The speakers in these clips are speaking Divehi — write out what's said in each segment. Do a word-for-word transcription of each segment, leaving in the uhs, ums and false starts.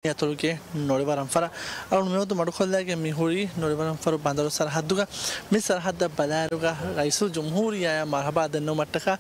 އަތޮޅުގެ ނޮޅިވަރަންފަރަށް. އަޅުގަނޑު މިވަގުތު މަޑުކޮށްލައިގެން މި ހުރީ ނޮޅިވަރަންފަރު ބަނދަރު ސަރަހައްދުގަ. މި ސަރަހައްދަށް ބަލާއިރުގަ ރައީސުލްޖުމްހޫރިއްޔާއަށް މަރުހަބާ ދެންނެވުމަށްޓަކާ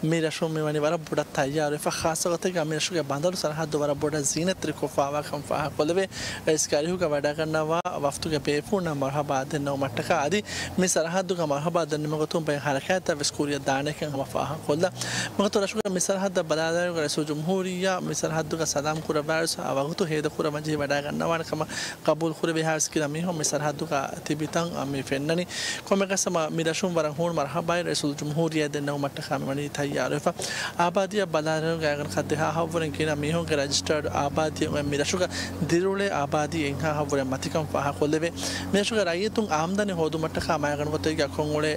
މި ރަށުން މިވަނީ ވަރަށް ބޮޑަށް ތައްޔާރުވެފަ. ޚާއްޞަ ގޮތެއްގަ މި ރަށުގެ ބަނދަރު ސަރަހައްދު ވަރަށް ބޮޑަށް ޒީނަތްތެރިކޮށްފާވާކަން ފާހަގަކޮށްލެވޭ. ރައީސްގެ އަރިހުގަ ވަޑައިގަންނަވާ ވަފްދުގެ ބޭފުޅުންނަށް މަރުހަބާ ދެންނެވުމަށްޓަކާ އަދި މި ސަރަހައްދުގަ މަރުހަބާ ދެންނެވުމުގެ ގޮތުން ބައެއް ހަރަކާތްތައް ވެސް ކުރިއަށް ދާނެކަން ހަމަ ފާހަގަކޮށްލާ. މިގޮތުން ރަށުގެ މި ސަރަހައްދަށް ބަލާލާއިރުގަ ރައީސުލްޖުމްހޫރިއްޔާ މި ސަރަހައްދުގަ ސަލާމް ކުރައްވާވެސް ވަގުތު ހޭދަކުރައްވަން ޖެހި ވަޑައިގަންނަވާނެ ކަމަށް ގަބޫލު ކުރެވޭ ހާސް ކިލަ މީހުން މި ސަރަހައްދުގަ ތިބިތަން މި ފެންނަނީ. ކޮންމެއަކަސް ހަމަ މި ރަށުން ވަރަށް ހޫނު މަރުހަބާއެއް ރައީސުލްޖުމްހޫރިއްޔާ ދެންނެވުމަށްޓަކާ މިވަނީ ތައްޔާރުވެފަ. އާބާދީއަށް ބަލާލާއިރުގަ އަޅުގަނޑަށް ދެހާހަށްވުރެ ގިނަ މީހުންގެ ރަޖިސްޓާޑް އާބާދީއެއް އޮތް މި ރަށުގަ ދިރިއުޅޭ އާބާދީ އެއްހާހަށްވުރެ މަތިކަން ފާހަގަކޮށްލެވޭ. މި ރަށުގެ ރައްޔިތުން އާމްދަނީ ހޯދުމަށްޓަކާ މައިގަނޑު ގޮތެއްގަ ކޮށްއުޅޭ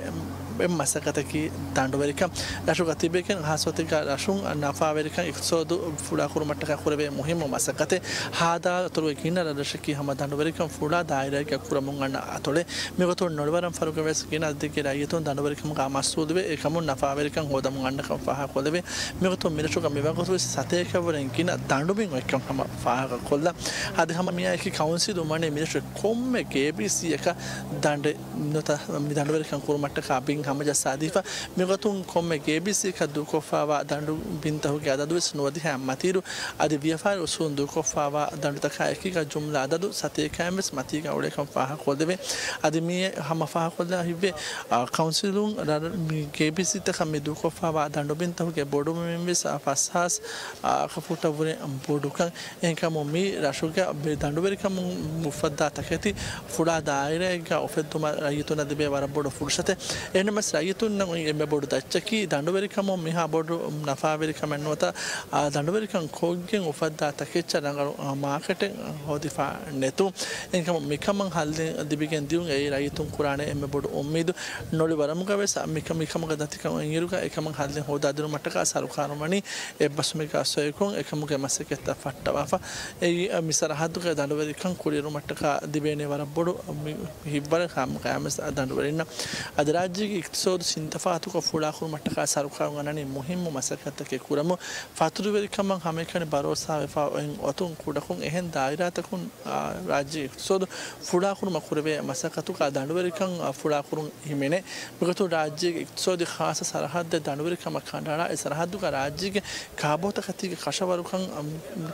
އެއް މަސައްކަތަކީ ދަނޑުވެރިކަން. ރަށުގަ ތިބެގެން ހާއްސަ ގޮތެއްގަ ރަށުން ނަފާވެރިކަން އިޤްތިޞާދު ފުޅާކުރުމަށްޓަކާ ކުރެވޭ މުހިއްމު މަސައްކަތެއް. ހާދަ އަތޮޅުގެ ގިނަ ރަށްރަށަކީ ހަމަ ދަނޑުވެރިކަން ފުޅާ ދާއިރާއެއްގަ ކުރަމުން އަންނަ އަތޮޅެއް. މިގޮތުން ނޮޅިވަރަން ފަރުގަ ވެސް ގިނަ އަދަދެއްގެ ރައްޔިތުން ދަނޑުވެރިކަމުގަ މަޝްޣޫލުވެ، އެކަމުން ނަފާވެރިކަން ހޯދަމުން އަންނަކަން ފާހަގަކޮށްލެވޭ. މިގޮތުން މިރަށުގަ މިވަގުތު ވެސް ސަތޭކަވަރެއް ގިނަ ދަނޑުބިން އޮތްކަން ހަމަ ފާހަގަކޮށްލާ. އަދި ހަމަ މިއާއެކީ ކައުންސިލުން ވަނީ މިރަށުގެ ކޮންމެ ގޭބީސީއަކަށް ދަނޑެއް ނުތަ މި ދަނޑުވެރިކަން ކުރުމަށްޓަކާ ބިން ހަމަޖައްސާދީފަ. މިގޮތުން ކޮންމެ ގޭބީސީއަކަށް ދޫކޮށްފާވާ ދަނޑު ބިންތަކުގެ އަދަދުވެސް ނުވަދިހައިން މަތީރު، އަދި ވިޔަފާރި އުސޫލުން ދޫކޮށްފާވާ ދަނޑުތަކާ އެކީގަ ޖުމްލަ އަދަދު ސަތޭކައިން ވެސް މަތީގަ އުޅޭކަން ފާހަގަކޮށްލެވޭ. އަދި މިއީ ހަމަ ފާހަގަކޮށްލާ ހިތްވޭ، އާ، ކައުންސިލުން ރަ-، މި ގޭބީސީތަކަށް މި ދޫކޮށްފާވާ ދަނޑުބިންތަކުގެ ބޮޑުވުމެއް ވެސް، އާ، ފަސްހާސް، އާ، އަކަފޫޓަށްވުރެ ބޮޑުކަން. އެހެންކަމުން މި ރަށުގަ ބެ-، ދަނޑުވެރިކަމުން އުފައްދާ ތަކެތި ފުޅާ ދާއިރާއެއްގަ އުފެއްދުމަށް ރައްޔިތުންނަށް ލިބޭ ވަރަށް ބޮޑު ފުރުސަތެއް. އެހެންނަމަވެސް ރައްޔިތުންނަށް އޮތް އެންމެ ބޮޑު ދައްޗަކީ ދަނޑުވެރިކަމުން މިހާ ބޮޑު ނަފާވެރިކަމެއް ނުވަތަ، އާ، ދަނޑުވެރިކަން ކޮށްގެން އުފައްދާ ތަކެއްޗަށް ރަނގަޅު، އާ، މާކެޓެއް ހޯދިފަ ނެތުން. އެހެންކަމުން މިކަމަށް ހައްލެއް ލިބިގެން ދިޔުން އެއީ ރައްޔިތުން ކުރާނެ އެންމެ ބޮޑު އުއްމީދު. ނޮޅިވަރަމުގަ ވެސް މިކަ-، މިކަމުގަ ދަތިކަން އިންއިރުގަ އެކަމަށް ހައްލެއް ހޯދާދިނުމަށްޓަކާ ސަރުކާރުން ވަނީ އެއްބަސްވުމެއްގަ އަސްވައިކޮށް އެކަމުގެ މަސައްކަތްތައް ފައްޓަވާފަ. އެއީ، މި ސަރަހައްދުގެ ދަނޑުވެރިކަން ކުރިއެރުމަށްޓަކާ ލިބޭނެ ވަރަށް ބޮޑު މި ހިތްވަރެއް ހަމަ ގައިމުވެސް ދަނޑުވެރިންނަށް. އަދި ރާއްޖޭގެ އިޤްތިޞާދު ސިންތަފާތުކޮށް ފުޅާކުރުމަށްޓަކާ ސަރުކާރުން އަންނަނީ މުހިއްމު މަސައްކަތްތަކެއް ކުރަމުން. ފަތުރުވެރިކަމަށް ހަމައެކަނި ބަރޯސާވެފަ އޮތް އޮތުން ކުޑަކޮށް އެހެން ދާއިރާތަކުން، އާ، ރާއްޖޭގެ އިޤްތިޞާދު ފުޅާކުރުމަށް ކުރެވޭ މަސައްކަތުގަ ދަނޑުވެރިކަން، އާ، ފުޅާކުރުން ހިމެނޭ. މިގޮތުން ރާއްޖޭގެ އިޤްތިޞާދީ ޚާއްޞަ ސަރަހައްދެއް ދަނޑުވެރިކަމަށް ކަނޑައަޅާ، އެ ސަރަހައްދުގަ ރާއްޖޭގެ ކާބޯތަކެތީގެ ކަށަވަރުކަން، އަމް،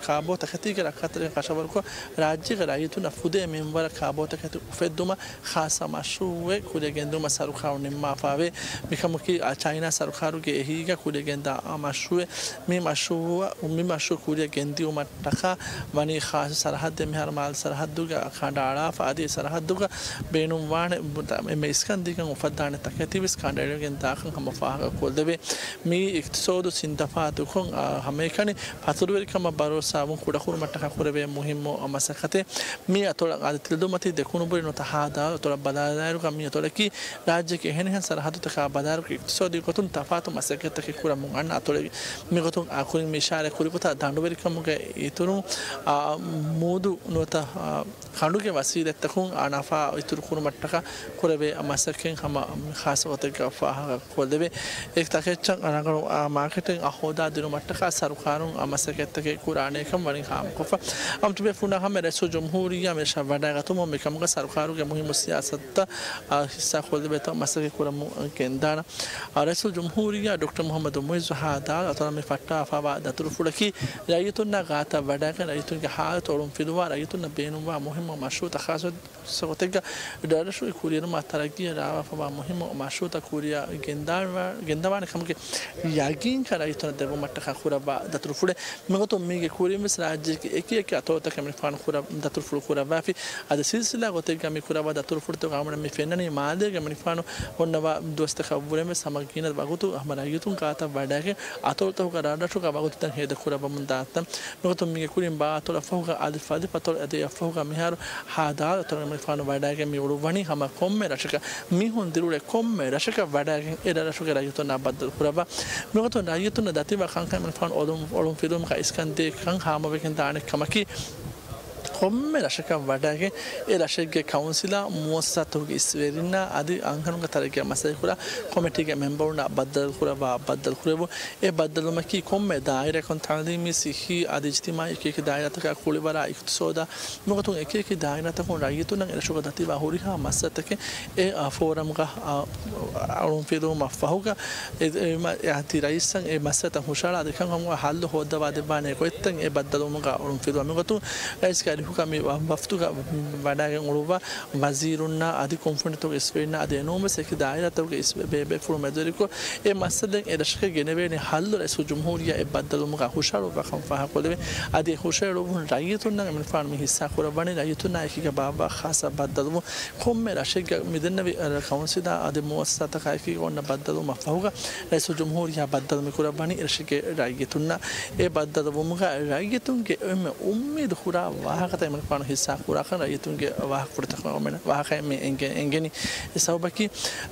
ކާބޯތަކެތީގެ ރައްކާތެރިކަން ކަށަވަރުކޮށް، ރާއްޖޭގެ ރައްޔިތުންނަށް ފުދޭ މިންވަރަށް ކާބޯތަކެތި އުފެއްދުމަށް ޚާއްޞަ މަޝްރޫއެއް ކުރިއަށް ގެންދިއުމަށް ސަރުކާރުން ނިންމާފައިވޭ. މިކަމަކީ، އާ، ޗައިނާ ސަރުކާރުގެ އެހީގަ ކުރިއަށް ގެންދާ، އާ، މަޝްރޫއެއް. މި މަޝްރޫއަށް، މި މަޝްރޫއު ކުރިއަށް ގެންދިއުމަށްޓަކާ ވަނީ ޚާއްޞަ ސަރަހައްދެއް މިހާރު މާލެ ސަރަހައްދުގަ ކަނޑައަޅާފަ އަދި ސަރަހައްދުގަ ބޭނުންވާނެ އެންމެ އިސްކަން ދީގެން އުފައްދާނެ ތަކެތިވެސް ކަނޑައެޅިގެން ދާކަން ހަމަ ފާހަގަކޮށްލެވޭ. މިއީ އިޤްތިޞާދު ސިންތަފާތުކޮށް، އާ، ހަމައެކަނި ފަތުރުވެރިކަމަށް ބަރޯސާވުން ކުޑަކުރުމަށްޓަކާ ކުރެވޭ މުހިއްމު މަސައްކަތެއް. މި އަތޮޅަށް އަދި ތިލަދޫ މަތީ ދެކުނުބުރި ނުވަތަ ހާދަ އަތޮޅަށް ބަލާލާއިރުގަ މި އަތޮޅަކީ ރާއްޖޭގެ އެހެނިހެން ސަރަހައްދުތަކާ ބަލާއިރުގަ އިޤްތިޞާދީ ގޮތުން ތަފާތު މަސައްކަތްތަކެއް ކުރަމުން އަންނަ އަތޮޅެއް. މިގޮތުން އާ ކުރިން މި އިޝާރާތް ކުރި ގޮތަށް ދަނޑުވެރިކަމުގެ އިތުރުން، އާ، މޫދު ނުވަތަ، އާ، ކަނޑުގެ ވަސީލަތްތަކުން އާ ނަފާ އިތުރު ކުރުމަށްޓަކާ ކުރެވޭ މަސައްކަތް ހަމަ ޚާއްޞަ ގޮތެއްގަ ފާހަގަ ކޮށްލެވޭ. އެ ތަކެއްޗަށް ރަނގަޅު، އާ، މާކެޓެއް އާ ހޯދާ ދިނުމަށްޓަކާ ސަރުކާރުން އާ މަސައްކަތްތަކެއް ކުރާނޭކަން ވަނީ ހާމަކޮށްފަ. އަމް ތިބޭފުޅުންނާ ހަމަ ރައީސުލްޖުމްހޫރިއްޔާ މި ރަށަށް ވަޑައިގަތުމުން މިކަމުގަ ސަރުކާރުގެ މުހިއްމު ސިޔާސަތުތައް، އާ، ހިއްސާ ކޮށްލެވޭތޯ މަސައްކަތް ކުރަމުން ގެންދާނަން. އާ، ރައީސުލްޖުމްހޫރިއްޔާ ޑޮކްޓަރ މުޙައްމަދު މުޢިއްޒު ހާދާ އަތޮޅަށް މި ފައްޓާފައިވާ ދަތުރުފުޅަކީ ރައްޔިތުންނާ ގާތަށް ވަޑައިގެން ރައްޔިތުންގެ ހާލަތު އޮޅުންފިލުވާ ރައްޔިތުންނަށް ބޭނުންވާ މުހިއްމު މަޝްރޫޢުތައް ޚާއްޞަ ގޮތެއްގަ ރަށުގެ ކުރިއެރުމާ ތަރައްގީއަށް ރާވާފައިވާ މުހިއްމު މަޝްރޫޢުތައް ކުރިއަށް ގެންދާ-، ގެންދަވާނެ ކަމުގެ ޔަގީންކަން ރައްޔިތުންނަށް ދެއްވުމަށްޓަކާ ކުރައްވާ ދަތުރުފުޅެއް. މިގޮތުން މީގެ ކުރިން ވެސް ރާއްޖޭގެ އެކި އެކި އަތޮޅުތަކަށް މިނިފާނު ކުރަ-، ދަތުރުފުޅު ކުރައްވާފި. އަދި ސިލްސިލާ ގޮތެއްގަ މި ކުރައްވާ ދަތުރުފުޅުތަކުގަ އަޅުގަނޑަށް މި ފެންނަނީ މާލޭގެ މިނިފާނު އޮންނަވާ ދުވަސްތަކަށްވުރެން ވެސް ހަމަ ގިނަ ވަގުތު ހަމަ ރައްޔިތުން ގާތަށް ވަޑައިގެން އަތޮޅުތަކުގަ ރަށްރަށުގަ ވަގުތުތައް ހޭދަކުރައްވަމުން ދާތަން. މިގޮތުން މީގެ ކުރިން ބާ އަތޮޅަށްފަހުގަ އަދި ފަދަ އަތޮޅު އަދި އަށްފަހުގަ މިހާރު ހާދާ އަތޮޅުގެ މިނިފާނު ވަޑައިގެން މި އުޅުއްވަނީ ހަމަ ކޮންމެ ރަށަކަށް މީހުން ދިރިއުޅޭ ކޮންމެ ރަށަކަށް ވަޑައިގެން އެ ރަށްރަށުގެ ރައްޔިތުންނާ ބައްދަލު ކުރައްވާ. މިގޮތުން ރައްޔިތުންނަށް ދަތިވާ ކަންކަން މިނިފާނު އޮޅުން، އޮޅުން ފިލުވުމަކާ އިސްކަން ދޭ ކަން ހާމަވެގެން ދާނެ ކަމަކީ ކޮންމެ ރަށަކަށް ވަޑައިގެން، އެ ރަށެއްގެ ކައުންސިލާ، މުއައްސަސާތަކުގެ އިސްވެރިންނާ އަދި އަންހެނުންގެ ތަރައްގީއަށް މަސައްކަތްކުރާ ކޮމިޓީގެ މެމްބަރުންނާ ބައްދަލުކުރައްވާ ބައްދަލުކުރެވުން. އެ ބައްދަލުވުމަކީ ކޮންމެ ދާއިރާއަކުން ތައުލީމީ، ސިއްހީ އަދި އިޖްތިމާއީ އެކިއެކި ދާއިރާތަކާ ކުޅިވަރާ އިޤްތިޞާދާ މިގޮތުން އެކިއެކި ދާއިރާތަކުން ރައްޔިތުންނަށް އެރަށުގަ ދަތިވާ ހުރިހާ މައްސަލަތަކެއް އެ، އާ، ފޯރަމްގަ، އާ، އަޅުންފިލުވުމަށް ފަހުގަ އެ، އެ، މަ-، އެ އަދި ރައީސަށް އެ މައްސަލަތައް ހުށަހަޅާ އަދި ކަންކަމުގަ ހައްލު ހޯއްދަވާ ދެއްވާނެ ގޮތްތައް އެ ބައްދަލުވުމުގަ އަޅުންފިލުވާ މިގޮތުން ރައީސްގެ އަރިހުގަ މި ވަ-، ވަފްދުގަ ވަޑައިގެން އުޅުއްވާ ވަޒީރުންނާ އަދި ކުންފުނިތަކުގެ އިސްވެރިންނާ އަދި އެނޫންވެސް އެކި ދާއިރާތަކުގެ އިސް ބޭބޭފުޅުން މެދުވެރިކޮށް، އެ މައްސަލައިން އެ ރަށަކަށް ގެނެވޭނެ ހައްލު ރައީސުލްޖުމްހޫރިއްޔާ އެ ބައްދަލުވުމުގަ ހުށަހަޅުއްވާ ކަމަށް ފާހަގަކޮށްލެވޭ. އަދި އެ ހުށަހެޅުއްވުން ރައްޔިތުންނަށް އެމަނިކުފާނު މި ހިއްސާ ކުރައްވަނީ ރައްޔިތުންނާ އެކީގަ ބާއްވާ ޚާއްސަ ބައްދަލުވުން. ކޮންމެ ރަށެއްގަ މިދެންނެވި، އަ، ކައުންސިލާ އަދި މުއައްސަސާތަކާ އެކީގަ އޮންނަ ބައްދަލުވުމަށް ފަހުގަ ރައީސުލްޖުމްހޫރިއްޔާ ބައްދަލު މިކުރައްވަނީ އެ ރަށެއްގެ ރައްޔިތުންނަށް. އެ ބައްދަލުވުމުގަ ރައްޔިތުންގެ އެންމެ އުއްމީދު ކުރާ ވާހަކަތައް އެމަނިކުފާނު ހިއްސާ ކުރާކަން ރައްޔިތުންގެ ވާހަކަފުޅުތަކުން އޮންނަ ވާހަކައެއް މި އެނގެ-، އެނގެނީ. އެ ސަބަބަކީ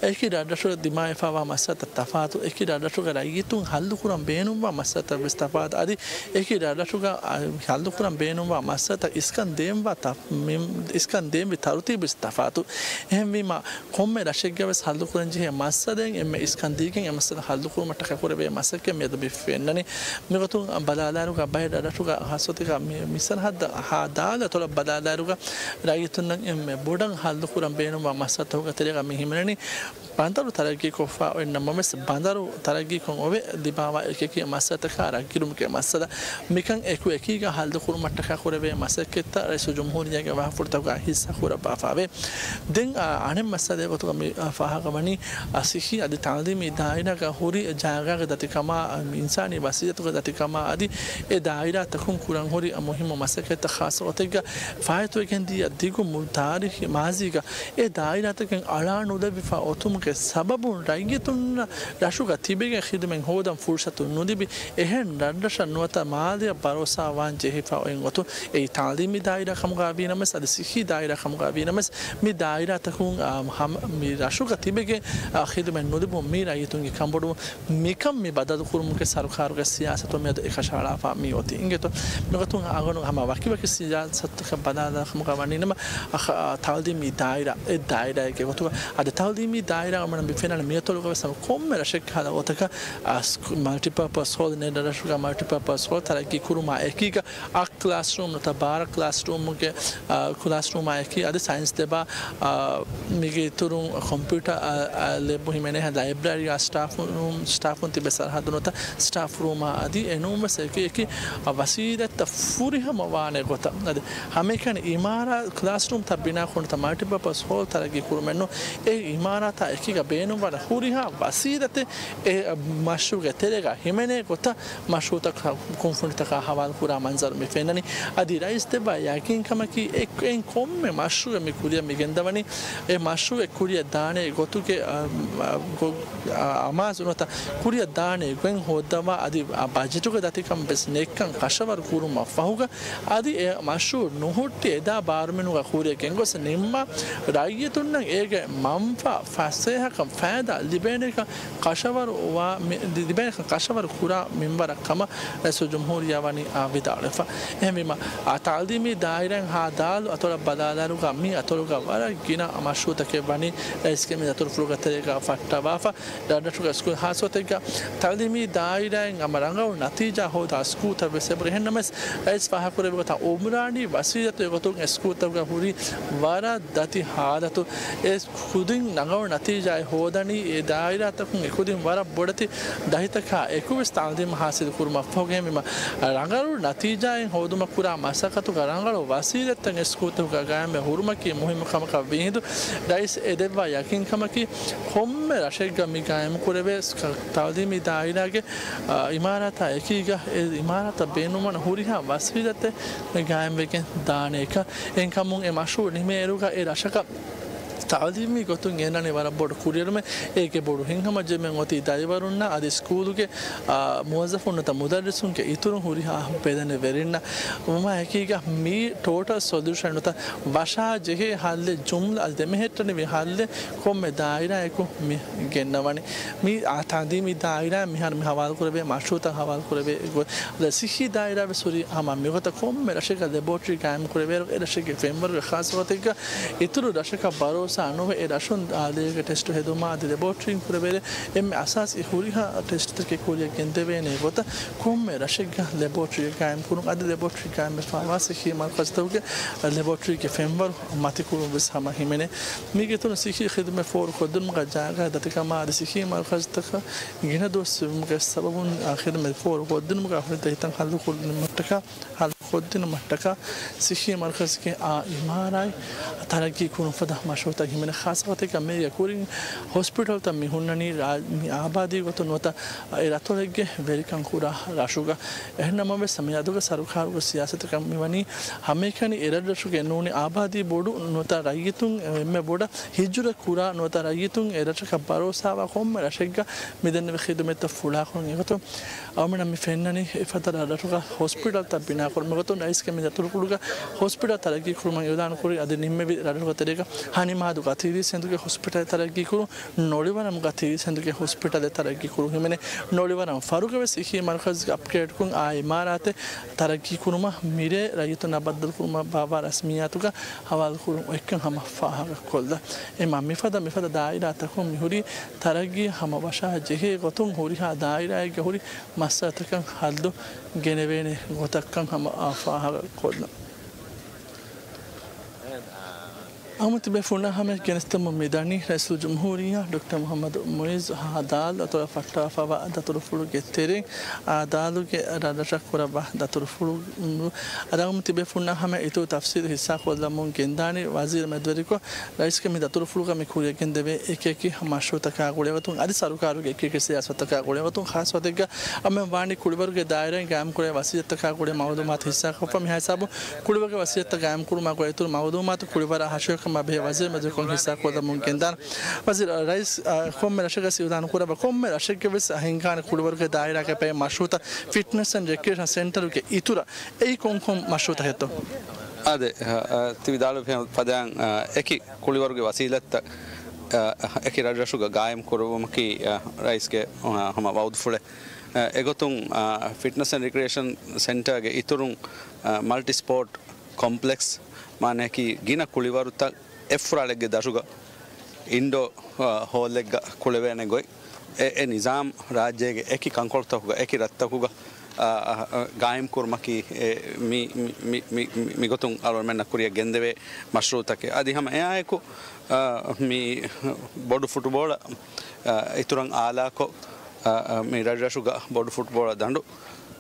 އެކި ރަށްރަށުގަ ދިމާވެފައިވާ މައްސަލަތައް ތަފާތު، އެކި ރަށްރަށުގަ ރައްޔިތުން ހައްލުކުރަން ބޭނުންވާ މައްސަލަތައް ވެސް ތަފާތު. އަދި އެކި ރަށްރަށުގަ، އަ، ހައްލުކުރަން ބޭނުންވާ މައްސަލަތައް އިސްކަން ދޭންވާ ތަ-، މި-، އިސްކަން ދޭންވި ތަރުތީބު ވެސް ތަފާތު. އެހެންވީމަ، ކޮންމެ ރަށެއްގަ ވެސް ހައްލުކުރަންޖެހޭ މައްސަލައިން އެންމެ އިސްކަން ދީގެން އެ މައްސަލަ ހައްލުކުރުމަށްޓަކާ ކުރެވޭ މަސައްކަތް މިއަދު މި ފެންނަނީ. މިގޮތުން ބަލާލާއިރުގަ ބައެއް ރަށްރަށުގަ ހާއްސަ ގޮތެއްގަ މި-، މި ސަރަހައްދަށް ހާދާލު އަތޮޅަށް ބަލާލާއިރުގަ ރައްޔިތުންނަށް އެންމެ ބޮޑަށް ހައްލުކުރަން ބޭނުންވާ މައްސަލަތަކުގެ ތެރޭގަ މި ހިމެނެނީ. ބަނދަރު ތަރައްގީކޮށްފަ އޮތް ނަމަވެސް، ބަނދަރު ތަރައްގީކޮށް އޮވެ ލިބާވާ އެކިއެކި މައްސަލަތަކާ ރަށްގިރުމުގެ މައްސަލަ، މިކަން އެކު އެކީގަ ހައްލުކުރުމަށްޓަކާ ކުރެވޭ މަސައްކަތްތައް ރައީސުލްޖުމްހޫރިއްޔާގެ ވާހަކަފުޅުތަކުގަ ހިއްސާ ކުރައްވާފައެވެ. ދެން، އާ، އަނެއް މައްސަލައެއް ގޮތުގަ މި، އާ، ފާހަގަވަނީ، އާ، ސިއްހީ އަދި ތައުލީމީ ދާއިރާގަ ހުރި ޖާގާގެ ދަތިކަމާ، އާ، އިންސާނީ ވަސީލަތުގެ ދަތިކަމާ އަދި އެ ދާއިރާތަކުން ކުރަން ހުރި މުހިއްމު މަސައްކަތްތައް ޚާއްޞަ ގޮތެއްގަ ފާއިތުވެގެން ދިޔަ ދިގު މު-، ތާރީޚީ މާޒީގަ އެ ދާއިރާތަކެއް އަޅާ ނުލެވިފަ އޮތުމުގެ ސަބަބުން ރައްޔިތުންނަށް ރަށުގަ ތިބެގެން ޚިދުމަތް ހޯދަން ފުރުޞަތު ނުލިބި، އެހެން ރަށްރަށަށް ނުވަތަ މާލެއަށް ބަރޯސާވާން ޖެހިފަ އޮތް ގޮތުން، އެއީ ތައުލީމީ ދާއިރާ ކަމުގަ ވީނަމަވެސް، އަދި ސިއްހީ ދާއިރާ ކަމުގަ ވީނަމަވެސް، މި ދާއިރާތަކުން، އާ، ހަމަ-، މި ރަށުގަ ތިބެގެން، އާ، ޚިދުމަތް ނުލިބުން މި ރައްޔިތުންގެ ކަންބޮޑުވުން. މިކަން މި ބަދަލުކުރުމުގެ ސަރުކާރުގެ ސިޔާސަތު މިއަދު އެކަށައަޅާފަ މި އޮތީ. އިނގޭތޯ؟ މިގޮތުން އަޅުގަނޑު ހަމަ ވަކިވަކި ސިޔާސަތުތަކަށް ބަލާލާ ކަމުގަ ވަނީ ނަމަ، އަ، ތައުލީމީ ދާއިރާ، އެ ދާއިރާއެއްގެ ގޮތުގަ، އަދި ތައުލީމީ ދާއިރާ އަޅުގަނޑު މި ފެންނަނީ މިއަތޮޅުގަ ވެސް ކޮންމެ ރަށެއްގެ ހާލަތަކަށް، އަ، ސްކޫ-، މަލްޓިޕާޕަސް ހޯލް، ނޭދަ ރަށުގަ މަލްޓިޕާޕަސް ހޯލް ތަރައްގީ ކުރުމާ އެކީގަ، އަށް ކްލާސްރޫމް ނުވަތަ ބާރަ ކްލާސްރޫމުގެ، އާ، ކްލާސްރޫމާ އެކީ އަދި ސައިންސް ދެބާ، އާ، މީގެ އިތުރުން ކޮމްޕިއުޓަރ، އާ، އާ، ލެބު ހިމެނޭ ލައިބްރަރީއާ ސްޓާފް ރޫމް، ސްޓާފުން ތިބޭ ސަރަހައްދު ނުވަތަ ސްޓާފް ރޫމާ އަދި އެނޫންވެސް އެކި އެކި، އާ، ވަސީލަތްތައް ފުރިހަމަ ވާނެ ގޮތަށް އަދި ހަމައެކަނި އިމާރާ ކްލާސްރޫމްތައް ބިނާކުރުން ނުވަތަ މަލްޓިޕާޕަސް ހޯލް ތަރައްގީ ކުރުމެއްނު އެ އިމާރާތާ އެކީގަ ބޭނުންވާނެ ހުރިހާ ވަސީލަތެއް އެ މަޝްރޫޢުގެ ތެރޭގަ ހިމެނޭ ގޮތަށް މަޝްރޫޢުތަކަށް ކުންފުނިތަކާ ހަވާލުކުރާ މަންޒަރު މި ފެންނަނީ. އަދި ރައީސް ދެއްވާ ޔަގީންކަމަކީ، އެ، އެ ކޮންމެ މަޝްރޫޢެއް މި ކުރިއަށް މި ގެންދަވަނީ، އެ މަޝްރޫޢެއް ކުރިއަށް ދާނެ ގޮތުގެ، އަ، އަ، ގޮ-، އަ، އަމާޒު ނުވަތަ ކުރިއަށް ދާނެ ގޮތް ހޯއްދަވާ އަދި، އަ، ބަޖެޓުގެ ދަތިކަން ވެސް ނެތްކަން ކަށަވަރު ކުރުމަށް ފަހުގަ، އަދި އެ މަޝްރޫޢު ނުހުއްޓި އެދާ ބާރުމިނުގަ ކުރިއަށް ގެންގޮސް ނިންމާ، ރައްޔިތުންނަށް އޭގެ މަންފާ ފަސޭހަކަން ފައިދާ ލިބޭނެކަން ކަށަވަރު ވާ މި-، ލިބޭނެކަން ކަށަވަރު ކުރާ މިންވަރަށް ކަމަށް ރައީސުލްޖުމްހޫރިއްޔާ ވަނީ، އާ، ވިދާޅުވެފަ. އެހެންވީމަ، އާ، ތައުލީމީ ދާއިރާއިން ހާދާލު އަތޮޅަށް ބަލާލާއިރުގަ މި އަތޮޅުގަ ވަރަށް ގިނަ މަޝްރޫޢުތަކެއް ވަނީ ރައީސްގެ މި ދަތުރުފުޅުގެ ތެރޭގަ ފައްޓަވާފަ. ރަށްރަށުގެ ސްކޫލް ހާއްސަ ގޮތެއްގަ ތައުލީމީ ދާއިރާއިން ހަމަ ރަނގަޅު ނަތީޖާ ހޯދާ ސްކޫލްތައް ވެސް އެބަހުރި. އެހެންނަމަވެސް، ރައީސް ފާހަގަކުރެއްވި ގޮތަށް އުމްރާނީ ވަސީލަތުގެ ގޮތުން އެ ސްކޫލްތަކުގަ ހުރީ ވަރަށް ދަތި ހާލަތު. އެ ކުދިން ރަނގަޅު ނަތީޖާއެއް ހޯދަނީ، އެ ދާއިރާތަކުން އެކުދިން ވަރަށް ބޮޑެތި ދަހިތަކާ އެކުވެސް ތައުލީމު ހާސިލު ކުރުމަށް ފަހުގައެވީމަ، ރަނގަޅު ނަތީޖާއެއް ހޯދުމަށް ކުރާ މަސައްކަތުގަ ރަނގަޅު ވަސީލަތްތައް އެ ސްކޫލްތަކުގަ ގާއިމްވެ ހުރުމަކީ މުހިއްމު ކަމަކަށް ވީހިނދު، ރައީސް އެ ދެއްވާ ޔަގީންކަމަކީ، ކޮންމެ ރަށެއްގަ މި ގާއިމުކުރެވޭ ސް-، ތައުލީމީ ދާއިރާގެ، އާ، އިމާރާތާ އެކީގަ އެ އިމާރާތަށް ބޭނުންވާނެ ހުރިހާ ވަސީލަތެއް ގާއިމްވެގެން ދާނެ އެކަން. އެހެންކަމުން އެ މަޝްރޫޢު ނިމޭއިރުގަ އެ ރަށަކަށް ތައުލީމީ ގޮތުން ގެންނަނީ ވަރަށް ބޮޑު ކުރިއެރުމެއް. އޭގެ ބޮޑު ހިތްހަމަޖެއްމެން އޮތީ ދަރިވަރުންނާ އަދި ސްކޫލުގެ، އާ، މުވައްޒަފުން ނުވަތަ މުދައްރިސުންގެ އިތުރުން ހުރިހާ ބެލެނިވެރިންނަށް. މާ އެކީގަ މީ ޓޯޓަލް ސޮލިއުޝަން ނުވަތަ ވަށާ ޖެހޭ ހައްލެއް، ޖުމްލަ އަދި ދެމެހެއްޓެނިވި ހައްލެއް ކޮންމެ ދާއިރާއަކު މި ގެންނަވަނީ. މި އާ ތަންޒީމީ ދާއިރާ މިހާރު މި ހަވާލު ކުރެވޭ މަޝްރޫއުތައް ހަވާލު ކުރެވޭ ގޮތް. އަދި ސިއްހީ ދާއިރާ ވެސް ހުރީ ހަމަ މިގޮތަށް. ކޮންމެ ރަށެއްގަ ލެބޯޓްރީ ގާއިމް ކުރެވޭއިރު، އެ ރަށެއްގެ ފެންވަރުގެ ޚާއްސަ ގޮތެއްގަ އިތުރު ރަށަކަށް ބަރޯސާ ނުވެ، އެ ރަށުން އާލީގެ ޓެސްޓު ހެދުމާ އަދި ލެބޯޓްރީން ކުރެވޭ އެންމެ އަސާސީ ހުރިހާ ޓެސްޓުތަކެއް ކުރިއަށް ގެންދެވޭނެ ގޮތަށް ކޮންމެ ރަށެއްގަ ލެބޯޓްރީއެއް ގާއިމް ކުރުން. އަދި ލެބޯޓްރީ ގާއިމްވެފަވާ ސިއްހީ މަރުކަޒުތަކުގެ ލެބޯޓްރީގެ ފެންވަރު މަތިކުރުން ވެސް ހަމަ ހިމެނޭ. މީގެ އިތުރުން ސިއްހީ ޚިދުމަތް ފޯރުކޮށްދިނުމުގަ ޖާގަ ދަތިކަމާ އަދި ސިއްހީ މަރުކަޒުތަކަށް ގިނަ ދުވަސް ވުމުގެ ސަބަބުން އާ ޚިދުމަތް ފޯރުކޮށްދިނުމުގަ އަހުރެން ދެހިތައް ހައްލު ކޮށްދިނުމަށްޓަކާ، ހައްލު ކޮށްދިނުމަށްޓަކާ ސިއްހީ މަރުކަޒުގެ އާ އިމާރާތް ތަރައްގީ ކުރުމަށްފަދަ މަޝްރޫއުތައް ހިމެނޭ. ޚާއްސަ ގޮތެއްގަ މީގެ ކުރިން ހޮސްޕިޓަލްތައް މި ހުންނަނީ ރާ-، މި އާބާދީ ގޮތުން ނުވަތަ އެ ރަށްތަކުގެ ވެރިކަން ކުރާ ރަށުގަ. އެހެންނަމަވެސް، މިއަދުގެ ސަރުކާރުގެ ސިޔާސަތަކަށް މިވަނީ ހަމައެކަނި އެ ރަށްރަށުގެ ނޫނީ އާބާދީ ބޮޑު ނުވަތަ ރައްޔިތުން އެންމެ ބޮޑަށް ހިޖުރަ ކުރާ ނުވަތަ ރައްޔިތުން އެ ރަށަކަށް ބަރޯސާވާ ކޮންމެ ރަށެއްގަ މިދެންނެވި ޚިދުމަތްތައް ފުޅާކުރުން. އެގޮތުން އަޅުގަނޑަށް މި ފެންނަނީ އެފަދަ ރަށްރަށުގަ ހޮސްޕިޓަލްތައް ބިނާކުރުން. މިގޮތުން ރައީސްގެ މި ދަތުރުފުޅުގަ ހޮސްޕިޓަލް ތަރައްގީ ކުރުމަށް އިއުލާނު ކުރި އަދި ނިންމެވި ރަށްރަށުގެ ތެރޭގަ ހަނިމާދުގަ ތިރީސް ހެނދުގެ ހޮސްޕިޓަލް ތަރައްގީ ކުރުން، ނޮޅިވަރަމުގަ ތިރީސް ހެނދުގެ ހޮސްޕިޓަލެއް ތަރައްގީ ކުރުން ހިމެނޭ. ނޮޅިވަރަމު ފަރުގަ ވެސް ސިއްހީ މަރުކަޒުގެ އަޕްގްރޭޑްކުރުން އާ އިމާރާތެއް ތަރައްގީ ކުރުމަށް މިރޭ ރައްޔިތުންނާ ބައްދަލުކުރުމަށް ބާއްވާ ރަސްމިއްޔާތުގަ ހަވާލުކުރުން އޮތްކަން ހަމަ ފާހަގަކޮށްލަން. އެމާ މިފަދަ، މިފަދަ ދާއިރާތަކުން މިހުރީ ތަރައްގީ ހަމަ ވަށާ ޖެހޭ ގޮތުން ހުރިހާ ދާއިރާއެއްގަ ހުރި މައްސަލަތަކަށް ހައްލު ގެނެވޭނެ ގޮތަށްކަން ހަމަ އާ ފާހަގަކޮށްލަން. އަމު ތިބޭފުޅުންނާ ހަމަޔަށް ގެނެސްދެމުން މިދަނީ ރައީސުލްޖުމްހޫރިއްޔާ ޑޮކްޓަރ މުޙައްމަދު މުޢިއްޒު ހަދާލް އަތޮޅަށް ފައްޓާފައިވާ ދަތުރުފުޅުގެ ތެރެއިން އާ ދާލުގެ ރަށްރަށަށް ކުރައްވާ ދަތުރުފުޅު. އަދި އަމު ތިބޭފުޅުންނާ ހަމަޔަށް އިތުރު ތަފްސީލު ހިއްސާކޮށްލަމުން ގެންދާނީ ވަޒީރު މެދުވެރިކޮށް، ރައީސްގެ މި ދަތުރުފުޅުގަ މި ކުރިއަށް ގެންދެވޭ އެކި އެކި މަޝްރޫއުތަކާ ގުޅޭގޮތުން އަދި ސަރުކާރުގެ އެކި އެކި ސިޔާސަތުތަކާ ގުޅޭގޮތުން ޚާއްސަ ގޮތެއްގަ އަމެން ވާނީ ކުޅިވަރުގެ ދާއިރާއިން ގާއިމްކުރޭ ވަސީލަތްތަކާ ގުޅޭ މައުލޫމާތު ހިއްސާކޮށްފަ. މިހާ ހިސާބުން ކުޅިވަރުގެ ވަސީލަތްތައް ގާއިމްކުރުމާ ގުޅޭ އިތުރު މައުލޫމާތު ކުޅިވަރާ ހަށިގަނޑު ކަމާ ބެހޭ ވަޒީރު މެދުވެރިކޮށް ހިއްސާކޮށްލަމުން ގެންދާނެ. ވަޒީރު، ރައީސް، އާ، ކޮންމެ ރަށެއްގަ ސިއުލާނު ކުރައްވާ ކޮންމެ ރަށެއްގެ ވެސް ހިންގާނެ ކުޅިވަރުގެ ދާއިރާގެ ބައެއް މަޝްރޫއުތައް ފިޓްނަސް އެންޑް ރެކްރިއޭޝަން ސެންޓަރުގެ އިތުރަށް. އެއީ ކޮންކޮން މަޝްރޫއުތަކެއްތޯ؟ އާދެ، އަ، އަ، ތި ވިދާޅުވި ފަދައިން، އަ، އެކި ކުޅިވަރުގެ ވަސީލަތްތައް، އަ، އެކި ރަށްރަށުގަ ގާއިމް ކުރުވުމަކީ، އަ، ރައީސްގެ، އަ، ހަމަ ވައުދުފުޅެއް. އަ، އެގޮތުން، އަ، ފިޓްނަސް އެންޑް ރެކްރިއޭޝަން ސެންޓަރގެ އިތުރުން، އަ، މަލްޓި ސްޕޯޓް ކޮމްޕްލެކްސް، މާނައަކީ ގިނަ ކުޅިވަރުތައް އެއްފުރާޅެއްގެ ދަށުގަ އިންޑޯ، އަ، ހޯލެއްގަ ކުޅެވޭނެ ގޮތް. އެ، އެ ނިޒާމް ރާއްޖޭގެ އެކި ކަންކޮޅުތަކުގަ، އެކި ރަށްތަކުގަ، އަ، އަ، އަ، ގާއިމް ކުރުމަކީ، އެ، މި، މި، މި، މި، މިގޮތުން އަޅުގަނޑުމެންނަށް ކުރިއަށް ގެންދެވޭ މަޝްރޫއުތަކެއް. އަދި ހަމަ އެއާއެކު، އަ، މި ބޮޑު ފުޓުބޯޅަ، އަ، އިތުރަށް އާލާކޮށް، އަ، އަ، މި ރަށްރަށުގަ ބޮޑު ފުޓުބޯޅަ ދަނޑު،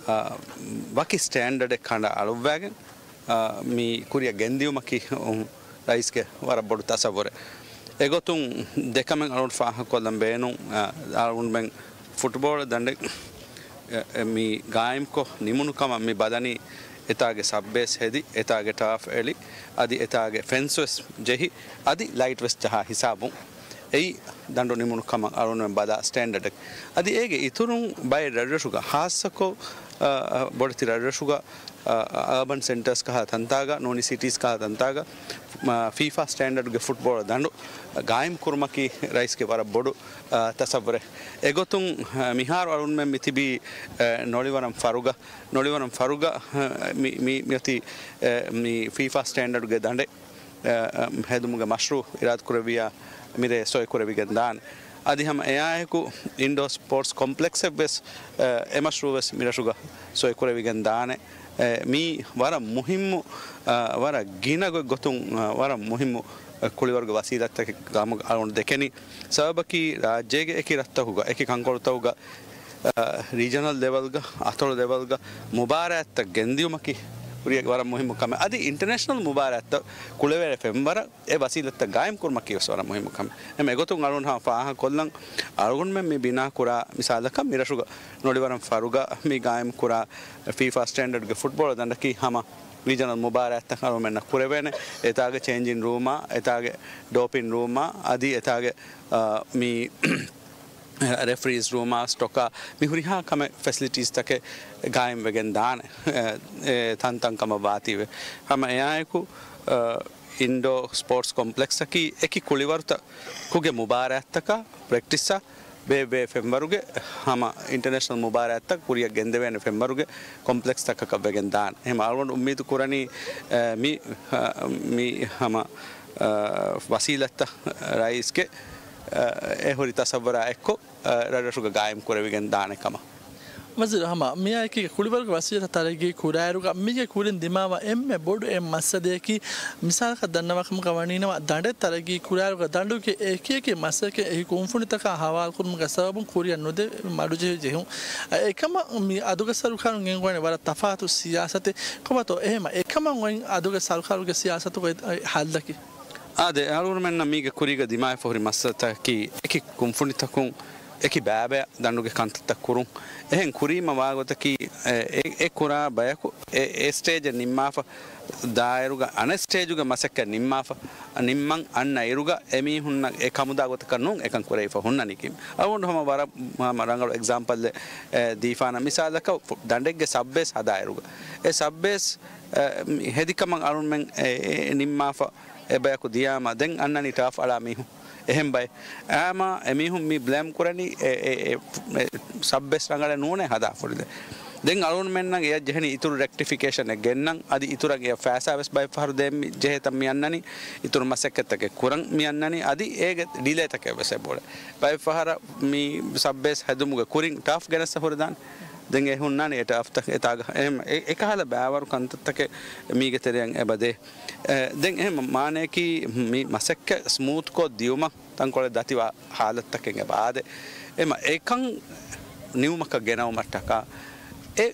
އަ، ވަކި ސްޓޭންޑަޑެއް ކަނޑައަޅުއްވާގެން، އާ، މި ކުރިއަށް ގެންދިއުމަކީ، އު، ރައީސްގެ ވަރަށް ބޮޑު ތަސައްވުރެއް. އެގޮތުން ދެކަމެއް އަޅުގަނޑު ފާހަގަކޮށްލަން ބޭނުން، އާ، އަޅުގަނޑުމެން ފުޓްބޯޅަ ދަނޑެއް، އެ، އެ، މި ގާއިމްކޮށް ނިމުނު ކަމަށް މި ބަލަނީ އެތާގެ ސަބްބޭސް ހެދި، އެތާގެ ޓާފް އެޅި، އަދި އެތާގެ ފެންސް ވެސް ޖެހި، އަދި ލައިޓް ވެސް ޖަހާ ހިސާބުން. އެއީ ދަނޑު ނިމުނު ކަމަށް އަޅުގަނޑުމެން ބަލާ ސްޓޭންޑަޑެއް. އަދި އޭގެ އިތުރުން ބައެއް ރަށްރަށުގަ ހާއްސަކޮށް، އަ، އަ، ބޮޑެތި ރަށްރަށުގަ އަ، އަ، އަރބަން ސެންޓާސް ކަހަލަ ތަންތާގަ ނޫނީ ސިޓީސް ކަހަލަ ތަންތާގަ، މަ، ފީފާ ސްޓޭންޑަޑްގެ ފުޓްބޯޅަ ދަނޑު ގާއިމް ކުރުމަކީ ރައީސްގެ ވަރަށް ބޮޑު، އަ، ތަސައްވުރެއް. އެގޮތުން، އަ، މިހާރު އަޅުގަނޑުމެން މި ތިބީ، އަ، ނޮޅިވަރަމް ފަރުގަ، ނޮޅިވަރަމް ފަރުގަ، އަ، މި، މި، މިއޮތީ، އަ، މި ފީފާ ސްޓޭންޑަޑްގެ ދަނޑެއް، އަ، އަ، ހެދުމުގެ މަޝްރޫއު އިރާދަކުރެއްވިއްޔާ މިރޭ ސޮއިކުރެވިގެން ދާނެ. އަދި ހަމަ އެއާއެކު އިންޑޯ ސްޕޯޓްސް ކޮމްޕްލެކްސެއް ވެސް، އަ، އެ މަޝްރޫއު ވެސް މިރަށުގަ ސޮއިކުރެވިގެން ދާނެ. އެ، މީ ވަރަށް މުހިއްމު، އަ، ވަރަށް ގިނަ ގޮތް ގޮތުން، އަ، ވަރަށް މުހިއްމު، އަ، ކުޅިވަރުގެ ވަސީލަތްތަކެއް ގަމުގަ އަޅުގަނޑު ދެކެނީ. ސަބަބަކީ ރާއްޖޭގެ އެކި ރަށްތަކުގަ، އެކި ކަންކޮޅުތަކުގަ، އަ، ރީޖަނަލް ލެވެލްގަ، އަތޮޅު ލެވެލްގަ މުބާރާތްތައް ގެންދިއުމަކީ ހުރި ވަރަށް މުހިއްމު ކަމެއް. އަދި އިންޓަރނޭޝަނަލް މުބާރާތްތައް ކުޅެވޭ ފެންވަރަށް އެ ވަސީލަތްތައް ގާއިމް ކުރުމަކީ ވެސް ވަރަށް މުހިއްމު ކަމެއް. އެމަ އެގޮތުން އަޅުގަނޑު ހަމަ ފާހަގަކޮށްލަން، އަޅުގަނޑުމެން މި ބިނާ ކުރާ މިސާލަކަށް މިރަށުގަ ނޮޅިވަރަމް ފަރުގަ މި ގާއިމް ކުރާ ފީފާ ސްޓޭންޑަޑްގެ ފުޓްބޯޅަ ދަނޑަކީ ހަމަ ރީޖަނަލް މުބާރާތްތައް އަޅުމެންނަށް ކުރެވޭނެ. އެތާގެ ޗޭންޖިން ރޫމާ، އެތާގެ ޑޯޕިން ރޫމާ، އަދި އެތާގެ، އާ، މި ރެފްރީސް ރޫމާ، ސްޓޮކާ، މި ހުރިހާ ކަމެއް ފެސިލިޓީސްތަކެއް ގާއިމްވެގެން ދާނެ، އެ، އެ، ތަންތަން ކަމަށް ވާތީވެ. ހަމަ އެއާއެކު، އާ، އިންޑޯ ސްޕޯޓްސް ކޮމްޕްލެކްސްއަކީ އެކި ކުޅިވަރުތަކުގެ މުބާރާތްތަކާ ޕްރެކްޓިސްއާ ބޭއްވޭ ފެންވަރުގެ ހަމަ އިންޓަރނޭޝަނަލް މުބާރާތްތައް ކުރިއަށް ގެންދެވޭނެ ފެންވަރުގެ ކޮމްޕްލެކްސްތަކަކަށް ވެގެން ދާނެ. އެހެން އަޅުގަނޑު އުއްމީދު ކުރަނީ، އެ، މި، އަ، މި ހަމަ، އަ، ވަސީލަތްތައް ރައީސްގެ، އަ، އެ ހުރި ތަސައްވަރާ އެއްކޮށް، އަ، ރަށްރަށުގަ ގާއިމް ކުރެވިގެން ދާނެ ކަމަށް. ވަޒީރު ހަމަ މިއާއެކީގަ ކުޅިވަރުގެ ވަސީލަތް ތަރައްގީ ކުރާއިރުގަ މީގެ ކުރިން ދިމާވާ އެންމެ ބޮޑު އެއް މައްސަލަޔަކީ، މިސާލަކަށް ދަންނަވާ ކަމަކަށް ވަނީނަމަ، ދަނޑެއް ތަރައްގީ ކުރާއިރުގަ ދަނޑުގެ އެކިއެކި މަސައްކަތް އެކި ކުންފުނިތަކާ ހަވާލުކުރުމުގެ ސަބަބުން ކުރިއަށް ނުދެވޭ މަޑުޖެހި ޖެހުން. އެކަމަށް މި އަދުގެ ސަރުކާރުން ގެންގުޅެނީ ވަރަށް ތަފާތު ސިޔާސަތެއް. ކޮބާތޯ އެހެމަ އެކަމަށް އޮތް އަދުގެ ސަރުކާރުގެ ސިޔާސަތުގައި ހައްލަކީ؟ އާދެ، އަޅުގަނޑުމެންނަށް މީގެ ކުރީގަ ދިމާވެފަ ހުރި މައްސަލަތަކަކީ އެކި ކުންފުނިތަކުން އެކި ބައިބަޔަށް ދަނޑުގެ ކަންތައްތައް ކުރުން. އެހެން ކުރީމަ ވާގޮތަކީ، އެ، އެ، އެ ކުރާ ބަޔަކު އެ، އެ ސްޓޭޖެއް ނިންމާފަ ދާއިރުގަ އަނެއް ސްޓޭޖުގެ މަސައްކަތް ނިންމާފަ، ނިންމަން އަންނަ އިރުގަ އެމީހުންނަށް އެ ކަމުދާ ގޮތަކަށް ނޫން އެކަން ކުރެވިފަ ހުންނަނީކީ. އަޅުގަނޑު ހަމަ ވަރަށް ހަމަ ރަނގަޅު އެގްޒާމްޕަލްއެއް، އެ، ދީފާނަން. މިސާލަކަށް ފު-، ދަނޑެއްގެ ސަބް ބޭސް ހަދާއިރުގަ އެ ސަބް ބޭސް، އެ، ހެދިކަމަށް އަޅުންމެން އެ، އެ، ނިންމާފަ އެ ބަޔަކު ދިޔާމަ ދެން އަންނަނީ ޓާފް އަޅާ މީހުން. އެހެން ބައެއް. އާމާ އެމީހުން މި ބްލޭމް ކުރަނީ އެ، އެ، އެ، އެ ސަބް ބޭސް ރަނގަޅެއް ނޫނޭ ހަދާފަ ހުރި ދެން. ދެން އަޅުންމެންނަށް އެޔަށް ޖެހެނީ އިތުރު ރެކްޓިފިކޭޝަނެއް ގެންނަން. އަދި އިތުރަށް އެޔަށް ފައިސާ ވެސް ބައެއް ފަހަރު ދޭން މި ޖެހޭތަން މި އަންނަނީ. އިތުރު މަސައްކަތްތަކެއް ކުރަން މި އަންނަނީ. އަދި އޭގެ ޑިލޭތަކެއް ވެސް އެބައުޅޭ. ބައެއް ފަހަރަށް މި ސަބް ބޭސް ހެދުމުގެ ކުރިން ޓާފް ގެނެއްސަ ހުރެދާނެ. ދެން އެ ހުންނާނެ އެ ޓާފްތައް އެތާގަ. އެހެން އެ، އެކަހަލަ ބައިވަރު ކަންތައްތަކެއް މީގެ ތެރެއަށް އެބަދޭ. އެ، ދެން އެހެން މާނަޔަކީ މި މަސައްކަތް ސްމޫތްކޮށް ދިޔުމަށް ތަންކޮޅެއް ދަތިވާ ހާލަތްތަކެއް އެބަ އާދޭ. އެމަ އެކަން ނިމުމަކަށް ގެނައުމަށްޓަކާ އެ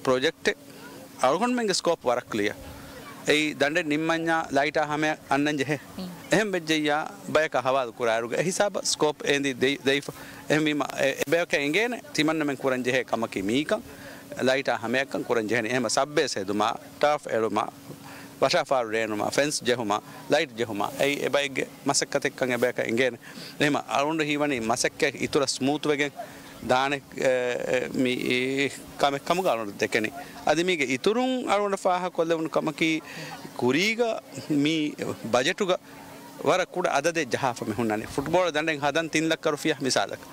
ޕްރޮޖެކްޓެއް އަޅުގަނޑުމެންގެ ސްކޯޕް ވަރަށް ކްލިއަރ. އެއީ ދަނޑެއް ނިންމަންޏާ ލައިޓާ ހަމަޔަށް އަންނަން ޖެހޭ. އެހެން ވެއްޖެއްޔާ ބަޔަކަށް ހަވާލު ކުރާއިރުގަ އެ ހިސާބަށް ސްކޯޕް އޭނދި ދެ-، ދެވިފަ. އެހެންވީމަ އެ، އެ ބަޔަކަށް އެނގޭނެ ތިމަންނަމެން ކުރަން ޖެހޭ ކަމަކީ މީކަން. ލައިޓާ ހަމަޔަށްކަން ކުރަން ޖެހެނީ. އެހެމަ ސަބް ބޭސް ހެދުމާ، ޓާފް އެޅުމާ، ވަށާފާރު ރޭނުމާ، ފެންސް ޖެހުމާ، ލައިޓް ޖެހުމާ، އެއީ އެބައެއްގެ މަސައްކަތެއްކަން އެބަޔަކަށް އެނގޭނެ. އެހެމަ އަޅުގަނޑު ހީވަނީ މަސައްކަތް އިތުރަށް ސްމޫތުވެގެން ދާނެ، އެ، މި ކަމެއް ކަމުގަ އަޅުގަނޑު ދެކެނީ. އަދި މީގެ އިތުރުން އަޅުގަނޑަށް ފާހަގަކޮށްލެވުނު ކަމަކީ، ކުރީގަ މި ބަޖެޓުގަ ވަރަށް ކުޑަ އަދަދެއް ޖަހާފަ މި ހުންނަނީ. ފުޓްބޯޅަ ދަނޑެއް ހަދަން ތިން ލައްކަ ރުފިޔާ މިސާލަކަށް.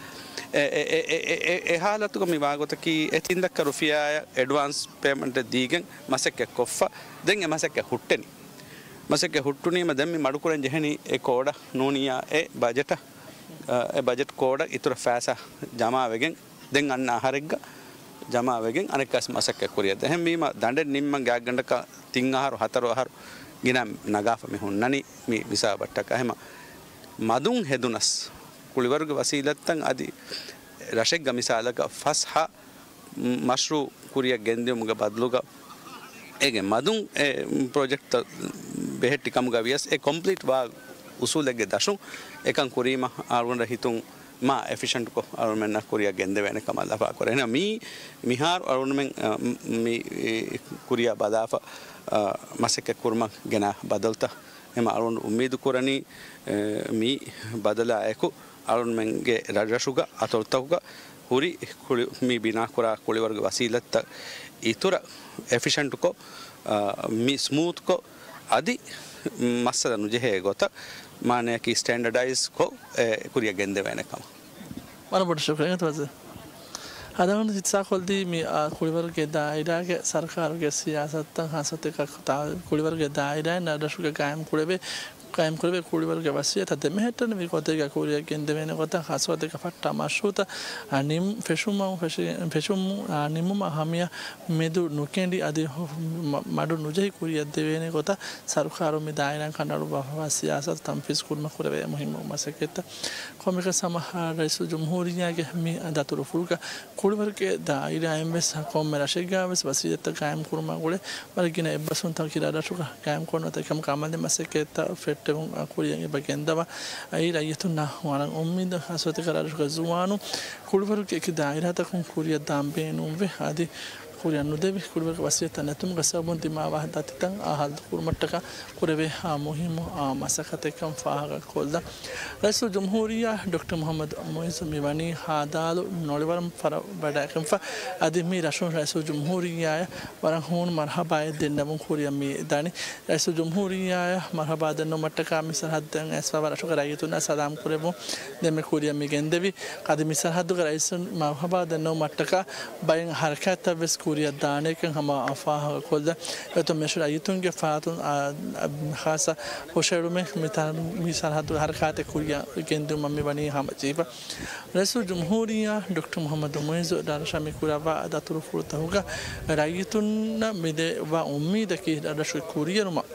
އެ، އެ، އެ ހާލަތުގަ މި ވާގޮތަކީ އެ ތިން ލައްކަ ރުފިޔާއަށް އެޑްވާންސް ޕޭމަންޓެއް ދީގެން މަސައްކަތް ކޮށްފަ. ދެން އެ މަސައްކަތް ހުއްޓެނީ. މަސައްކަތް ހުއްޓުނީމަ ދެން މި މަޑުކުރަން ޖެހެނީ އެ ކޯޑަށް ނޫނިއްޔާ އެ ބަޖެޓަށް، އަ، އެ ބަޖެޓް ކޯޑަށް އިތުރަށް ފައިސާ ޖަމާވެގެން ދެން އަންނަ އަހަރެއްގަ ޖަމާވެގެން އަނެއްކާސް މަސައްކަތް ކުރިއަށް. އެހެންވީމަ ދަނޑެއް ނިންމަން ގާތްގަނޑަކަށް ތިން އަހަރު ހަތަރު އަހަރު ގިނަ ނަގާފަ މި ހުންނަނީ މި މިސާބަށްޓަކަ. އެހެމަ މަދުން ހެދުނަސް ކުޅިވަރުގެ ވަސީލަތްތައް އަދި ރަށެއްގަ މިސާލަކަށް ފަސް ހަ މަޝްރޫ ކުރިއަށް ގެންދިއުމުގެ ބަދަލުގަ އޭގެ މަދުން އެ ޕްރޮޖެކްޓްތައް ބެހެއްޓި ކަމުގަ ވިޔަސް އެ ކޮމްޕްލީޓް ވާ އުސޫލެއްގެ ދަށުން އެކަން ކުރީމަ އަޅުގަނޑަށް ހިތުން މާ އެފިޝަންޓްކޮށް އަޅުމެންނަށް ކުރިއަށް ގެންދެވޭނެ ކަމަށް ލަފާކުރޭ. އެހެން މީ މިހާރު އަޅުގަނޑުމެން، އަ، މި ކުރިއަށް ބަލާފަ، އަ، މަސައްކަތް ކުރުމަށް ގެނާ ބަދަލުތައް. އެމަ އަޅުގަނޑު އުއްމީދު ކުރަނީ، އެ، މި ބަދަލާ އެކު އަޅުގަނޑުމެންގެ ރަށްރަށުގަ އަތޮޅުތަކުގަ ހުރި ކުޅި-، މި ބިނާކުރާ ކުޅިވަރުގެ ވަސީލަތްތައް އިތުރަށް އެފިޝަންޓްކޮށް، އަ، މި ސްމޫތްކޮށް، އަދި މައްސަލަ ނުޖެހޭ ގޮތަށް މާނަޔަކީ ސްޓޭންޑަޑައިޒްކޮށް އެ ކުރިއަށް ގެންދެވޭނެ ކަމަށް. ވަރަށް ބޮޑަށް ޝުކުރިއްޔާ ވަޒީރު. ހަދާން ހިއްސާކޮށްދީ މި، އާ، ކުޅިވަރުގެ ދާއިރާގެ ސަރުކާރުގެ ސިޔާސަތުތައް ހާއްސަތަކަށް ތާ-، ކުޅިވަރުގެ ދާއިރާއިން ރަށްރަށުގަ ގާއިމް ކުޅެވޭ، ގާއިމް ކުރެވޭ ކުޅިވަރުގެ ވަސީލަތް ދެމެހެއްޓެނިވި ގޮތެއްގަ ކުރިއަށް ގެންދެވޭނެ ގޮތަށް ހާއްސަ ގޮތެއްގަ ފައްޓާ މަޝްރޫއުތައް، އާ، ނިމް-، ފެށުމަށް ފެށި-، ފެށުމު-، އާ، ނިމުމަށް ހަމަޔަށް މެދު ނުކެނޑި އަދި ހު-، މަ-، މަޑު ނުޖެހި ކުރިއަށް ދެވޭނެ ގޮތަށް ސަރުކާރުން މި ދާއިރާއިން ކަނޑައަޅުއްވާފައިވާ ސިޔާސަތު ތަންފީޒު ކުރުމަށް ކުރެވޭ މުހިއްމު މަސައްކަތްތައް. ކޮންމެއަކަސް ހަމަ ރައީސުލްޖުމްހޫރިއްޔާގެ މި ދަތުރުފުޅުގަ ކުޅިވަރުގެ ދާއިރާއިން ވެސް ކޮންމެ ރަށެއްގަ ވެސް ވަސީލަތްތައް ގާއިމް ކުރުމާ ގުޅޭ ވަރަށް ގިނަ އެއްބަސްވުންތައް ކިރާ ރަށުގަ ގާއިމް ކޮށްނުވަތަ އެކަމަކު އަމަލީ މަސައްކަތްތައް ފެއްޓެވުން ކުރިއަށް އެބަ ގެންދަވާ. އެއީ ރައްޔިތުންނަށް ވަރަށް އުއްމީދު ހާއްސަ ގޮތެއްގަ ރަށުގެ ޒުވާނުން ކުޅިވަރުގެ އެކި ދާއިރާތަކުން ކުރިއަށް ދާން ބޭނުންވެ އަދި ކުރިއަށް ނުދެވި، ކުރިމަގު ވަސީލަތްތައް ނެތުމުގެ ސަބަބުން ދިމާވާ ދަތިތައް އާ ހައްލު ކުރުމަށްޓަކާ ކުރެވޭ އާ މުހިއްމު އާ މަސައްކަތެއްކަން ފާހަގަކޮށްލަން. ރައީސުލްޖުމްހޫރިއްޔާ ޑޮކްޓަރ މުޙައްމަދު މުޢިއްޒު މިވަނީ ހދ. ނޮޅިވަރަމް ފަރަށް ވަޑައިގެންފަ. އަދި މި ރަށުން ރައީސުލްޖުމްހޫރިއްޔާއަށް ވަރަށް ހޫނު މަރުޙަބާއެއް ދެންނެވުން ކުރިއަށް މި ދަނީ. ރައީސުލްޖުމްހޫރިއްޔާއަށް މަރުޙަބާ ދެންނެވުމަށްޓަކާ މި ސަރަޙައްދަށް އައިސްފަވާ ރަށުގެ ރައްޔިތުންނަށް ސަލާމް ކުރެއްވުން ދެންމެ ކުރިއަށް މި ގެންދެވީ. އަދި މި ސަރަޙައްދުގެ ރައީސުން މަރުޙަބާ ދެންނެވުމަށްޓަކާ ބައެއް ޙަރަކާތްތައްވެސް ކުރިއަށް ދާނެކަން ހަމަ ފާހަގަކޮށްލަން. އެތައް މިރަށު ރައްޔިތުންގެ ފަރާތުން، އާ، އާ، ޚާއްޞަ ހުށައެޅުމެއް މި ތަ-، މި ސަރަޙައްދުގެ ޙަރަކާތެއް ކުރިއަށް ގެންދިއުމަށް މި ވަނީ ހަމަޖެހިފަ. ރައީސުލްޖުމްހޫރިއްޔާ ޑޮކްޓަރ މުޙައްމަދު މުޢިއްޒު ރަށަށް މި ކުރައްވާ ދަތުރުފުޅުތަކުގަ ރައްޔިތުންނަށް މި ދެއްވާ އުއްމީދަކީ ރަށުގެ ކުރިއެރުމަށް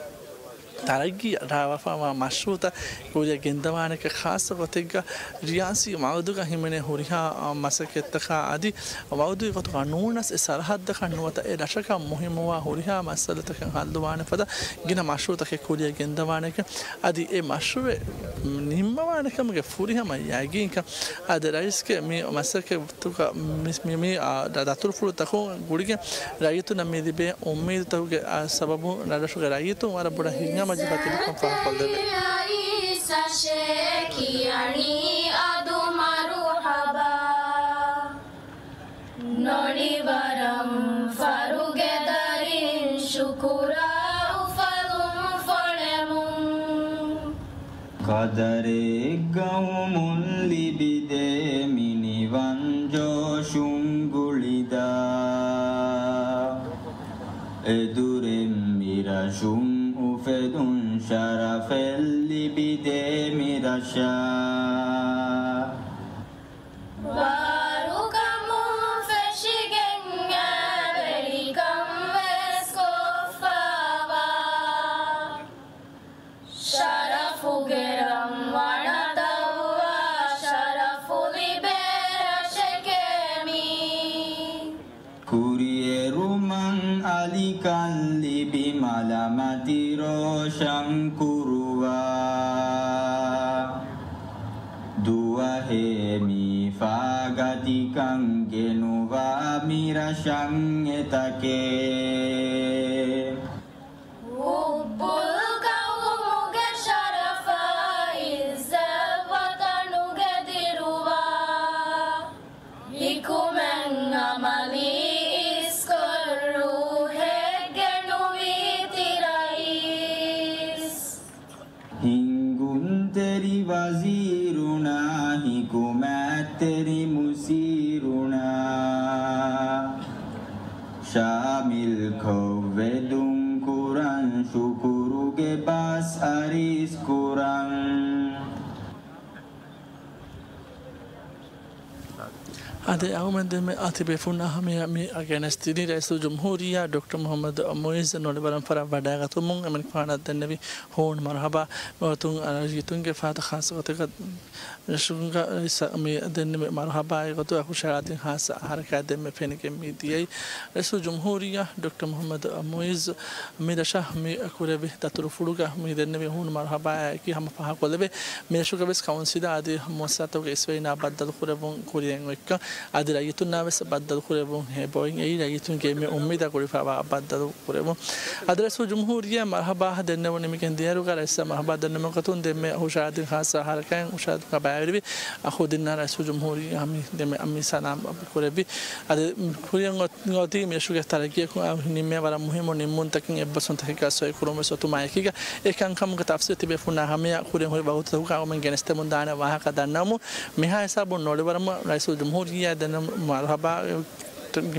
ތަރައްގީ ރާވާފައިވާ މަޝްރޫޢުތައް ކުރިއަށް ގެންދަވާނެކަން، ޚާއްޞަ ގޮތެއްގަ ރިޔާސީ ވަޢުދުގަ ހިމެނޭ ހުރިހާ މަސައްކަތްތަކާ އަދި ވަޢުދުގެ ގޮތުގަ ނޫނަސް އެ ސަރަޙައްދަކަށް ނުވަތަ އެ ރަށަކަށް މުހިއްމުވާ ހުރިހާ މައްސަލަތަކަށް ޙައްލުވާނެ ފަދަ ގިނަ މަޝްރޫޢުތަކެއް ކުރިއަށް ގެންދަވާނެކަން އަދި އެ މަޝްރޫޢެއް ނިންމަވާނެކަމުގެ ފުރިހަމަ ޔަގީންކަން އަދި ރައީސްގެ މި މަސައްކަތް ގޮތުގަ މި، މި، މި، އާ، ދަ-، ދަތުރުފުޅުތަކުން ގުޅިގެން ރައްޔިތުންނަށް މި ލިބޭ އުއްމީދުތަކުގެ، އާ، ސަބަބުން ރަށުގެ ރައްޔިތުން ވަރަށް ބޮޑަށް ހިތްހަމަޖެހިފަ ތިބިކަން ފާހަގަކޮށްލެވޭ. ރައީސަށޭ ކިޔަނީ އަދު މަރުޙަބާ. ނޮޅިވަރަމް ފަރުގެ ދަރިން ޝުކުރާ އުފަލުން ފޮނެމުން. ޤަދަރެއް ގައުމުން ލިބިދޭ މިނިވަން ޖޯޝުން ގުޅިދާ. އެދުރެއް މިރަށުން އުފެދުން ޝަރަފެއް ލިބިދޭ މިރަށާ. ވާރުކަމުން ފެށިގެން އެވެރިކަން ވެސް ކޮށްފަވާ. ޝަރަފުގެ ރަން ވަނަތައްވާ ޝަރަފު ލިބޭ ރަށެކޭ މީ. ކުރިއެރުމަށް އަލިކަން ލިބި މަލަމަތި ރޯޝަން ކުރުވާ. ދުވަހޭ މީ ފާގަތިކަން ގެނުވާ މިރަށަށް އެތަކޭ. ހުއްބުލް ޤައުމުގެ ޝަރަފާ އިއްޒަތް ވަޠަނުގެ ދިރުވާ. ހިކުމަތް އަމަލީ އިސްކޮށް ރޫޙެއްގެ ނުވީތި ރައީސް. ހިނގުންތެރި ވަޒީރުންނާ ހިކުމަތްތެރި މުސީރުންނާ ޝާމިލްކޮށް ވެދުން ކުރަން ޝުކުރުގެ ބާސް އަރިސް ކުރަން. އަދި އަހުމެދު ދެމެ އަތިބޭފުންނާ ހަމަޔަށް މި ގެނެސްދިނީ ރައީސުލްޖުމްހޫރިއްޔާ ޑޮކްޓަރ މުޙައްމަދު މުޢިއްޒު ނޮޅިވަރަމް ފަރަށް ވަޑައިގަތުމުން އެމަނިކުފާނަށް ދެންނެވި ހޫނު މަރުޙަބާ ގޮތުން ރައްޔިތުންގެ ފަހަތަށް ޚާއްޞަ ގޮތަކަށް ރަށުގަ މި ދެންނެވި މަރުޙަބާގެ ގޮތުގަ ހުށައަޅާދިން ޚާއްޞަ ހަރަކާތް ދެންމެ ފެނިގެން މި ދިޔައީ. ރައީސުލްޖުމްހޫރިއްޔާ ޑޮކްޓަރ މުޙައްމަދު މުޢިއްޒު މި ރަށަށް މި ކުރެއްވި ދަތުރުފުޅުގަ މި ދެންނެވި ހޫނު މަރުޙަބާއަކީ ހަމަ ފާހަގަކޮށްލެވޭ. މިރަށުގަ ވެސް ކައުންސިލާ އަދި މުއައްސަސާތަކުގެ އިސްވެރިންނާ ބައްދަލު ކުރެއްވުން ކުރިއަށް އޮތްކަން އަދި ރައްޔިތުންނާ ވެސް ބައްދަލު ކުރެއްވުން އެބައޮތް އެއީ ރައްޔިތުންގެ އެންމެ އުއްމީދާ ގުޅިފައިވާ ބައްދަލު ކުރެއްވުން. އަދި ރައީސުލްޖުމްހޫރިއްޔާ މަރުޙަބާ ދެންނެވުނީ މިގެން ދިޔައިރުގަ ރައީސަށް މަރުޙަބާ ދެންނެވުމުގެ ގޮތުން ދެންމެ ހުށައަޅާދިން ޚާއްޞަ ހަރަކާތް ހުށައަޅާދިން ބައިވެރިވި އަޚުދިންނާ ރައީސުލްޖުމްހޫރިއްޔާ މި ދެންމެ މި ސަލާމް ކުރެއްވި. އަދި ކުރިއަށް އޮތް އޮތީ މިރަށުގެ ތަރައްގީއަކުން ނިންމޭ ވަރަށް މުހިއްމު ނިންމުންތަކެއް އެއްބަސްވުންތަކެއްގަ ސޮއިކުރުން ވެސް އޮތުމާ އެކީގަ އެ ކަންކަމުގެ ތަފްސީލް ތިބޭފުންނާ ހަމަޔަށް ކުރިން ހުރި ވަގުތުތަކުގަ އަޅުގަނޑުމެން ގެނެސްދެމުން ދާނެ ވާހަކަ ދަންނަވަމުން. މިހާ ހިސާބުން ނޮޅިވަރަމަ ރައީސުލްޖުމްހޫރިއްޔާ ދެން މަރުޙަބާ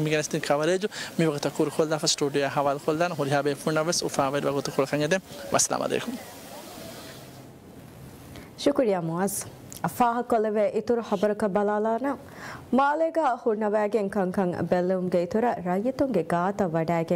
މި ގެނެސްދިން ކަވަރޭޖު މި ވަގުތަށް ކުރުކޮށްލާފަ ސްޓޫޑިއޯއާ ހަވާލުކޮށްލާނަން. ހުރިހާ ބޭފުންނަށް ވެސް އުފާވެރި ވަގުތުކޮޅަކަށް އެދެން. ވައްސަލާމް ޢަލައިކުމް. ޝުކުރިއްޔާ މުޢައްޒު. ފާހަގަކޮށްލެވޭ އިތުރު ޚަބަރަކަށް ބަލާލާނަން. މާލޭގަ ހުންނަވައިގެން ކަންކަން ބެއްލެވުމުގެ އިތުރަށް ރައްޔިތުންގެ ގާތަށް ވަޑައިގެން